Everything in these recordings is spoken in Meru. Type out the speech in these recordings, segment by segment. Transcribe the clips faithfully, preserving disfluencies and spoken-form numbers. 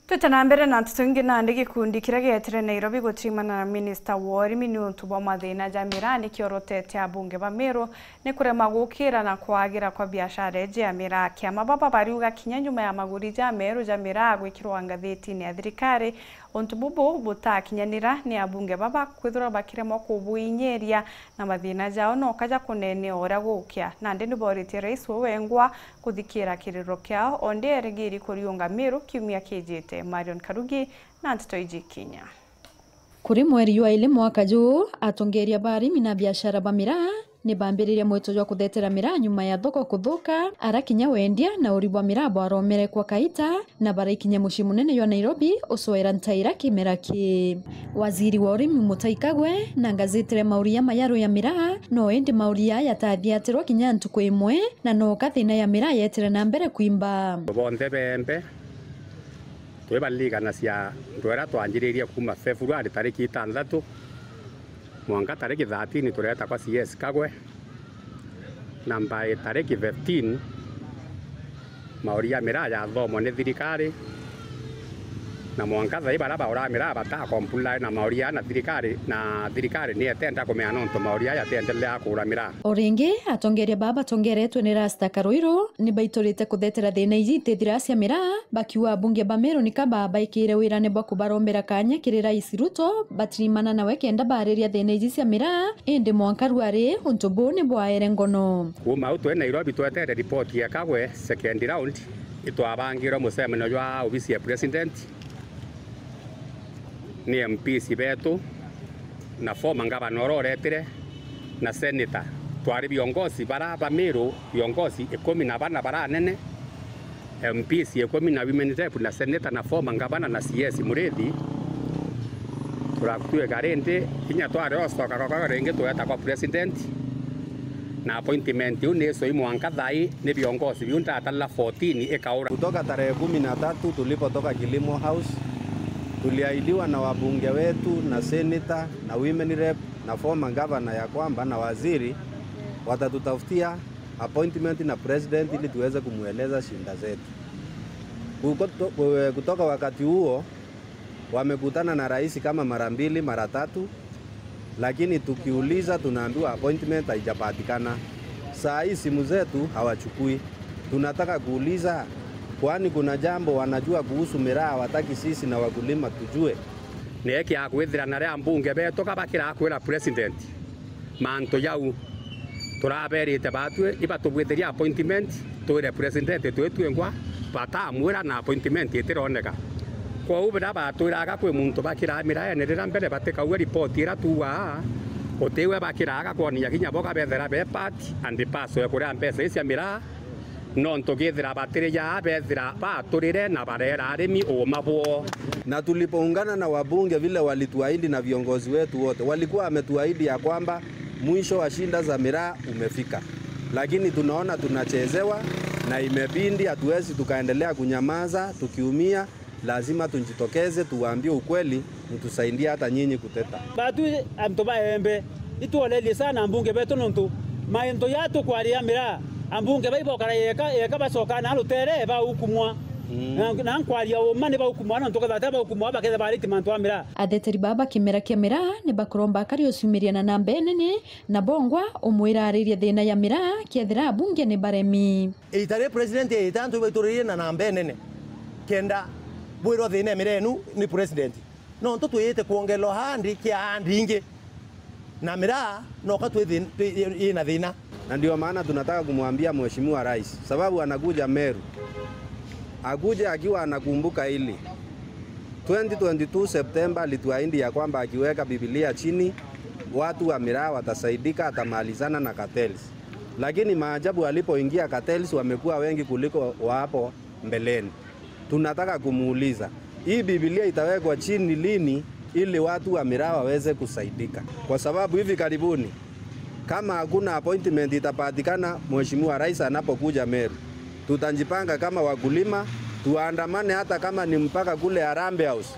Twite na mbere na nteto ingi, nandi gikundi kiria gietire Nairobi gutirimana na minista wa urimi niuntu bwa mathina ja miraa nikiorotete abunge ba Meru ni kurema gukira na kwagira kwa biashara iji ya miraa. Kiama baba bariuga kinya nyuma ya maguri ja meru ja miraa gwikirwa ngathitine ya thirikari, untu bubu butakinyanira ni abunge baba kwithirwa bakiremwa kubuinyiria na mathina jao noka ja kuneenea uria gukia. Nandi ni boritie rais we wengwa kuthikira kiriro kiao, o ndi erigiri kuriunga Meru kiumia kijite. Marion Karugi na nteto iji kinya. Kuri mweri jwa ili mwaka juu, atongeria ba arimi na biashara ba miraa ni bambiririe mwito jwa kuthetera miraa nyuma ya thoko kuthuka, ara kinya wendia na uri bwa miraa bwaromere kwa kaita, na baraikinya mucii munene jwa Nairobi ucoera ntaira kimera ki. Waziri wa urimi Mutahi Kagwe na ngazitire mauria mayaru ya miraa, no indi mauria yataathiatirwa kinya ntuku imwe, na noka thina ya miraa yetire na mbere kwimba. Bonthe bembe, twibaliganacia ndwera twanjiririe kuuma February tariki itanthatu mwanka tariki thirteen tureta kwa C S Kagwe, na by tariki fifteen mauria ya miraa jathomwa ni thirikari, na mwanka thai baria baura miraa bata comply na mauria na thirikari, na thirikari ni etenda kumenya nontu mauria jatiendelea kura miraa. O ringi, atongeria baa batongeretwe ni Rasta Karuiru ni baiturite kuthetera thina iji itithira cia miraa, bakiuga abunge ba Meru nika babaikire wirane bwa kubarombera kanya kiri Rais Ruto batirimana nawe kenda baariria thina iji cia miraa, indi mwanka ruari untu buu ni bwaere ngono. Kuuma au twi Nairobi twetete ripoti ya Kagwe second round, itwabangirwe mucemanio jwa obisi ya president ni M Ps betu na former governor uria uretire na senator. Twari viongozi bara ba Meru, viongozi ikumi na bana bara anene, M Ps ikumi na women rep na senator na former governor na C S Murithi. Turatwika rindi kinya twari ocoka kwa ringi tweta kwa president, na appointment iu ni icui mwanka thai ni viongozi biu ndatarira fourteen ikaura. Kutoka tarehe kumi na tatu tulipotoka Kilimo House, tuliahidiwa na wabunge wetu na senator na women rep na former governor ya kwamba na waziri watatutafutia appointment na president ili tuweze kumweleza shida zetu. Kukoto-, kutoka wakati huo, wamekutana na rais kama mara mbili, mara tatu, lakini tukiuliza tunaambiwa appointment haijapatikana. Saa hii simu zetu hawachukui. Tunataka kuuliza, kwani kuna jambo wanajua kuhusu miraa hawataki sisi na wakulima tujue? Ni eki ya kwithira na ria mbunge betu ka bakira kwira president mantu jau. Turaberite batwi ibatubwithirie appointment, twire president twi twingwa, batamwira na appointment itironeka. Kwou biria batwiraga kwi muntu bakiraga miraene riria mbere batikauga ripoti iria tuugaa, gutiwe bakiraga kwonia kinya bo kabethera be part and parcel ya kuria mbeca ii cia miraa, nontu kethira batiri jaa bethira baturire na barera arimi uuma bwoo. Na tulipoungana na wabunge vile walituahidi na viongozi wetu wote, walikuwa wametuahidi ya kwamba mwisho wa shida za miraa umefika. Lakini tunaona tunachezewa na imebidi hatuwezi tukaendelea kunyamaza tukiumia, lazima tujitokeze tuwaambie ukweli, mtusaidie hata nyinyi kuteta. Batwi antu ba Embe, itworerie sana ambunge betu nontu maintu ya tukwaria miraa, ambunge bai bokara yeka, yeka bacoka na rutere baukumwa. Mm. Na, na nkwaria uma ni baukumwa nontu ketha te baukumwa baketha bariti mantu a miraa. Atheteri baa ba kimera kia miraa ni bakuromba akari uciumiria na namba inene na bongwa umwira aririe thina ya miraa kethira abunge ni baremi. Ita ri president ita antu baituririe na namba inene kenda bwirwa thina ya miraa enu ni president. Nontu twiyite kwongererwa handi kia handi ingi, na miraa noka twi thin-, twi, i, ina thina. Na ndio maana tunataka kumwambia Mheshimiwa Rais, sababu anakuja Meru, akuje akiwa anakumbuka hili. Twenty twenty-two September alituahidi ya kwamba akiweka Biblia chini, watu wa miraa watasaidika, atamalizana na cartels. Lakini maajabu, alipoingia cartels wamekuwa wengi kuliko wa hapo mbeleni. Tunataka kumuuliza, hii Biblia itawekwa chini lini ili watu wa miraa waweze kusaidika? Kwa sababu hivi karibuni, kama hakuna appointment itapatikana, Mheshimiwa Rais anapokuja Meru, tutajipanga kama wakulima, tuandamane hata kama ni mpaka kule Harambee House.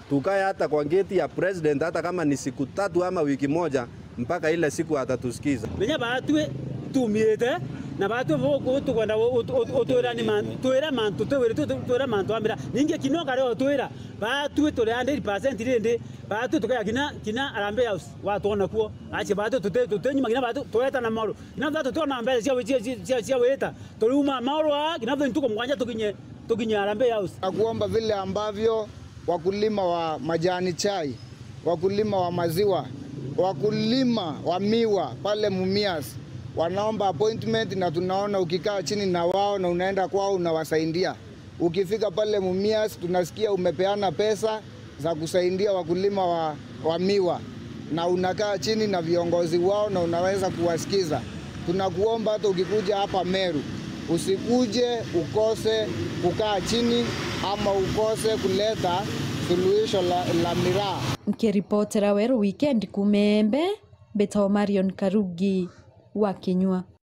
Tukae hata kwa gate ya president, hata kama ni siku tatu ama wiki moja, mpaka ile siku atatusikiza. Menya batwi tumite, Na batwi buku tukwenda u-, u-, u-, utwira ni man-, twira mantu twiri tu-, tu-, twira mantu ambira. Ningi kino kare utwira, batwi turi hundred percent rindi, batwi tukaya kina, kina Harambee House, watwona kuo. Ache batwi tuti-, tutinyuma kina batwi tweta na maru. Kina batwi twona mbeca cia wi-, cia, cia, cia, cia wita. Turiuma maru aa, kina batwi ntuku mugwanja tukinye, tukinye Harambee House. Na kuomba vile ambavyo wakulima wa majani chai, wakulima wa maziwa, wakulima wa miwa pale Mumias wanaomba appointment, na tunaona ukikaa chini na wao na unaenda kwao unawasaidia. Ukifika pale Mumias, tunasikia umepeana pesa za kusaidia wakulima wa, wa miwa, na unakaa chini na viongozi wao na unaweza kuwasikiza. Tunakuomba hata ukikuja hapa Meru, usikuje ukose kukaa chini ama ukose kuleta suluhisho la, la miraa. Nkiripotera Weru Weekend kuuma Embe, mbitagwa Marion Karugi wa Kinyua.